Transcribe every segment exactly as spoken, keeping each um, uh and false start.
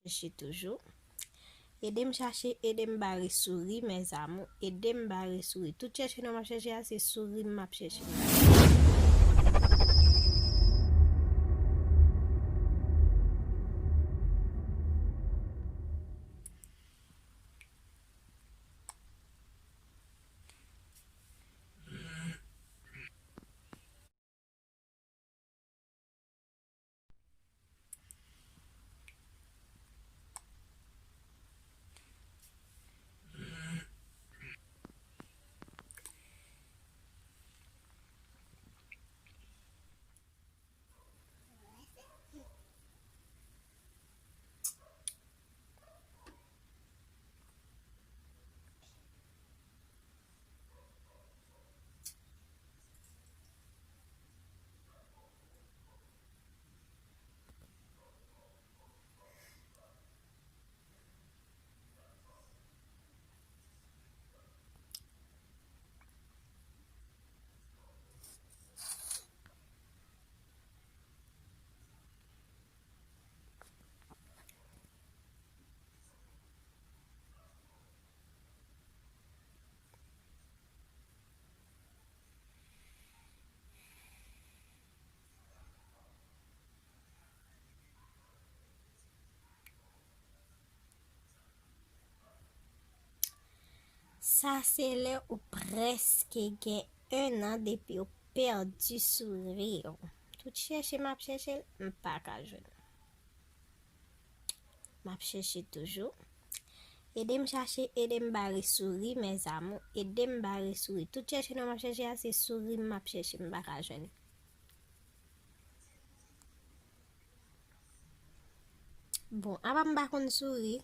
Chèche toujou. Ede m chache, ede m bare souri, mes amours. Ede m bare souri. Tout chèche non m ap chèche a, se souri m ap chèche. Sa se lè ou prèske gen en an depi ou pèdi souri w. Tout chèche m ap chèche l, m pa ka jwenn. M ap chèche toujou. Ede m chache, ede m bare souri, mes amours. Ede m bare souri. Tout chèche non m ap chèche a, se souri m ap chèche, m pa ka jwenn. Bon, apa m pa konn souri.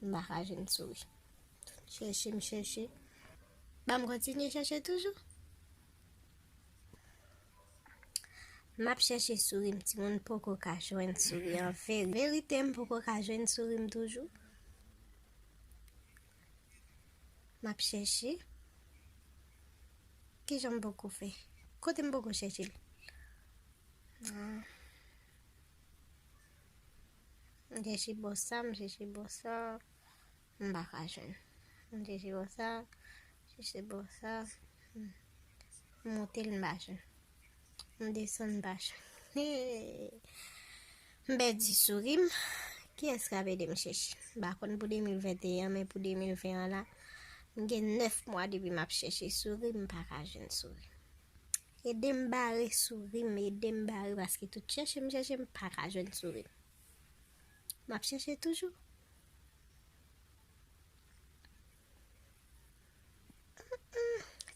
M pa ka jwenn souri. Chèche, m chèche. Ban m kontinye chèche toujou. M ap chèche souri m, timoun, poko ka jwenn souri an veri-, verite, m poko ka jwenn souri m toujou. M ap chèche. Kijan m poko fè? Kote m poko chèche l? Ah. M chèche bò sa, m chèche bò sa. M pa ka jwenn. M chèche bò sa, chèche bò sa. M monte l, m pa jwenn. M desann, m pa jwenn. M pèdi souri m. Kiyès k ap ede m chèche? M pa konn pou de mil venteyen an, men pou de mil ven an la, m gen nèf mwa depi m ap chèche souri m, m pa ka jwenn souri. Ede m bare souri m, ede m bare, paske tout chèche m chèche, m pa ka jwenn souri m. M ap chèche toujou.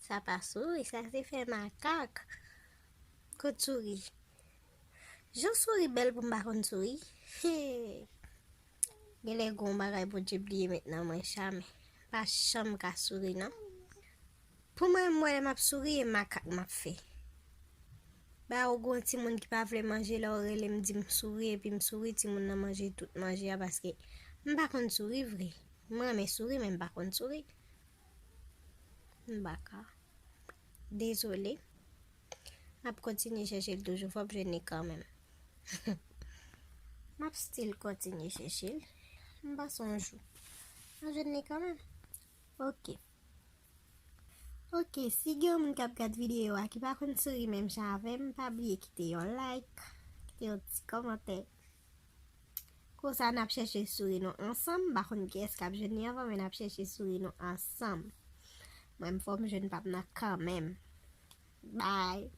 Sa pa souri, sa se fè makak. Kot souri? Jan souri bèl pou m pa konn souri. Hey. Genlè gon bagay Bondye bliye met nan mwen, jamè. Pa janm ka souri, non. Pou mwen, m wè lè m ap souri, e makak m ap fè. Ba ou gon timoun ki pa vle manje, lè w rele m, di m souri, epi m souri, timoun nan manje tout manje a, paske m pa konn souri vre. M renmen souri, men m pa konn souri. M pa ka. Dezole. M ap kontinye chèche l toujou, fò m jwenn li kanmenm. M ap still kontinye chèche l. M panse yon jou m ap jwenn li kanmenm. Ok. Ok, si gen yon moun k ap gad videyo a ki pa konn souri menm jan avè m, pa bliye kite yon like, kite yon ti kòmantè. Konsa n ap chèche souri nou ansanm. M pa konn kiyès k ap jwenn li anvan, men n ap chèche souri nou ansanm. Mwen, m fò m jwenn pa m nan kanmenm. Bye.